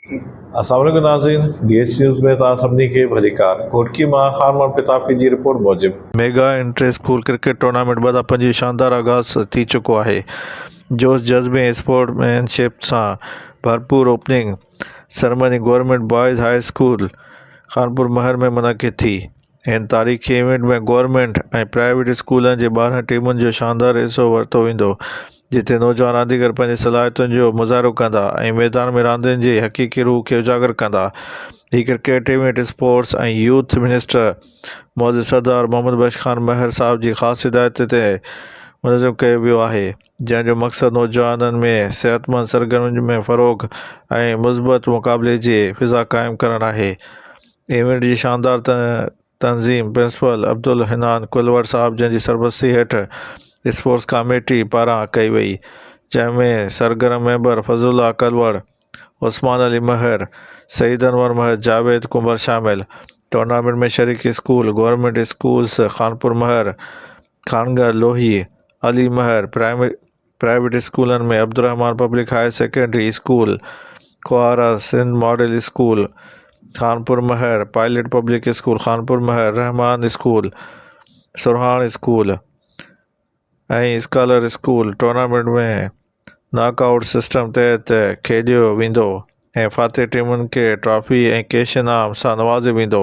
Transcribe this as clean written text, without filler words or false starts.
السلام عليڪم ناظرين ڊي ايڇ نيوز ۾ توهان سڀني کي ڀليڪار گهوٽڪي مان خان محمد پتافي جي رپورٽ موجب. Mega inter school cricket tournament 2025 شاندار آغاز ٿي چڪو آهي جوش جذبي ۽ اسپورٽ مين شپ سان ڀرپور opening ceremony government boys high school Khanpur Mahar ۾ منعقد ٿي. هن تاريخي ايونٽ ۾ گورنمينٽ ۽ پرائيويٽ اسڪولن جي 12 ٽيمن جو شاندار حصو ورتو ويندو، جتي نوجوان رانديگر پنهنجي صلاحيتن جو مظاهرو ڪندا ۽ ميدان ۾ راندين جي حقيقي روح کي اجاگر ڪندا. هي cricket event sports ۽ youth minister معزز سردار محمد بخش خان مهر صاحب جي خاص هدايت تي منظم ڪيو ويو آهي، جنهن جو مقصد نوجوانن ۾ صحتمند سرگرمين ۾ فروغ ۽ مثبت مقابلي جي فضا قائم ڪرڻ آهي. ايونٽ جي شاندار تنظيم پرنسپل عبدالحنان ڪلوڙ صاحب جن جي سرپرستي هيٺ اسپورٽس ڪاميٽي پاران ڪئي وئي، جنهن ۾ سرگرم ميمبر فضل الله ڪلوڙ، عثمان علي مهر، سعيد انور مهر، جاويد ڪنڀر شامل. ٽورنامينٽ ۾ شريڪ school, government schools Khanpur Mahar, Khangarh Lohi, Ali Mahar, private اسڪولن ۾ Abdulrahman public higher secondary school Kohara, Sindh model school Khanpur Mahar, pilot public school Khanpur Mahar, Rehman school, Sarhan school ۽ scholar school tournament ۾ knock out system تحت کيڏيو ويندو ۽ فاتح ٽيمن کي trophy ۽ cash انعام سان نوازيو ويندو.